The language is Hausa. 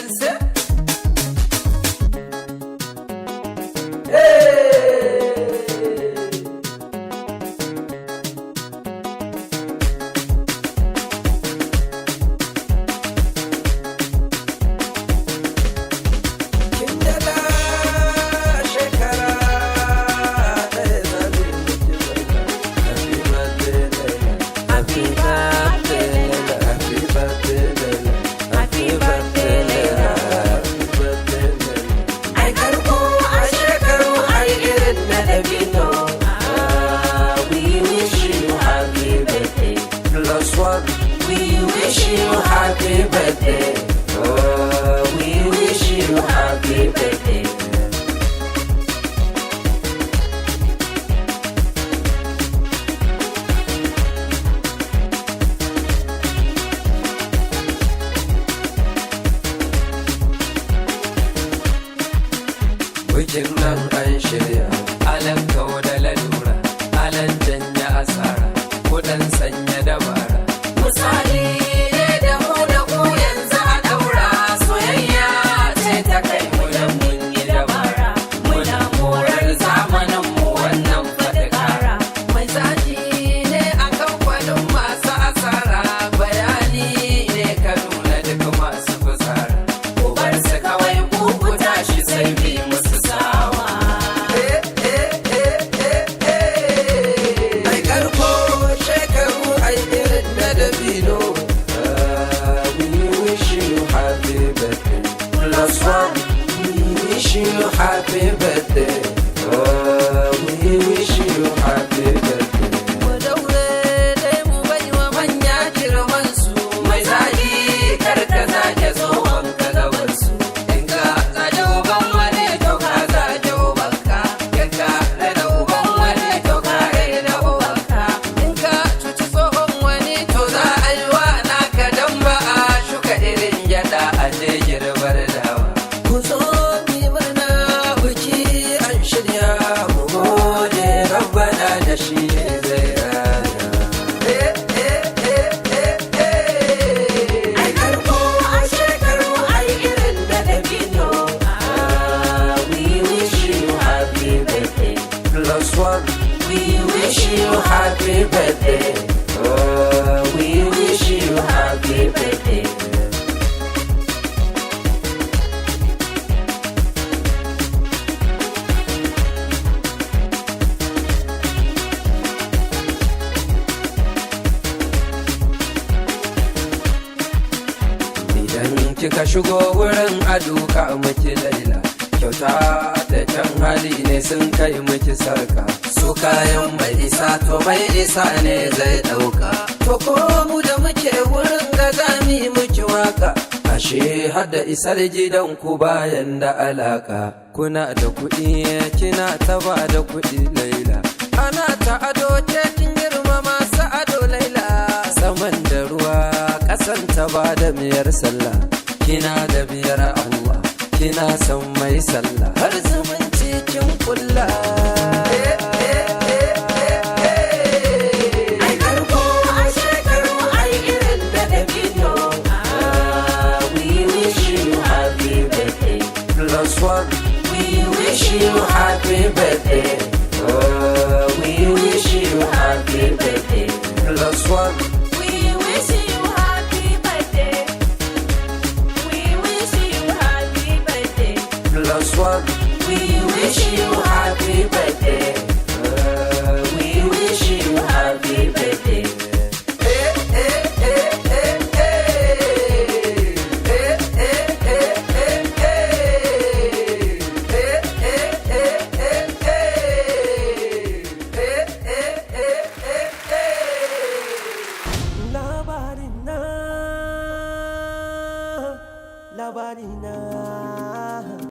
Danse. Hey! Kin daɗa shekara ɗaya zamu yi miki murna. Happy birthday, Laila. Happy birthday, Laila. Happy birthday, Laila. Happy birthday, Laila. Happy birthday, Laila. Ai karko a shekaru ai irin na dabino. Ah, we wish you happy birthday. Plus one. We wish you happy birthday. Oh, we wish you happy birthday. Bikin nan an shirya, alan kau da lalura, alan janya asara, kudan sanya dabara. Misali ne da mu da ku yanzu a daura, soyayya ce ta kai mu dan mun yi dabara. Muna morar zamanin mu wannan faɗi. Mai zaki ne a kamfanin masu asara, bayani ne ka nuna duk masu fitsara. Ku bar su kawai ku ku tashi sai bi musu sawa. Ai karko shekaru ai irin na dabino. Ah, we wish you happy birthday. Plus one, we wish you happy birthday. Oh, we wish you happy birthday. Mu daure dai mu baiwa manya girman su. Mai zagi kar ka zage tsohon ka gaban su. In ka zage uban wani to ka zage ubanka. In ka raina uban wani to ka raina ubanka. In ka cuci tsohon wani to za a yi wa naka dan ba a shuka irin gyada a je girbar dawa. Ku zo mi murna biki an shirya mu gode rabbana da shi zai raya. Eh, eh, eh, eh, eh. Ai karko a shekaru ai irin na dabino. Ah, we wish you happy birthday. Plus one, we wish you happy birthday. Oh, we wish you happy birthday. Idan kika shigo wurin aduka miki Laila, kyauta da kyan hali ne sun kai miki sarka. Su kayan mai isa to mai isa ne zai ɗauka. To ko mu da muke wurin ga zami miki waka. Ashe hada isar gidan ku bayan da alaka. Kuna da kuɗi kina ta ba da kuɗi Laila. Ana ta ado ke kin girma masu ado Laila. Saman da ruwa ƙasan ta ba da miyar sallah. Kina da biyar Allah, kina son mai sallah. Har zumunci kin kulla. Ai karko a shekaru ai irin na dabino. Ah, we wish you happy birthday. Plus one, we wish you happy birthday. Oh, we wish you happy birthday. Plus one, We wish you happy birthday. We wish you happy birthday. Plus one, we wish you happy birthday.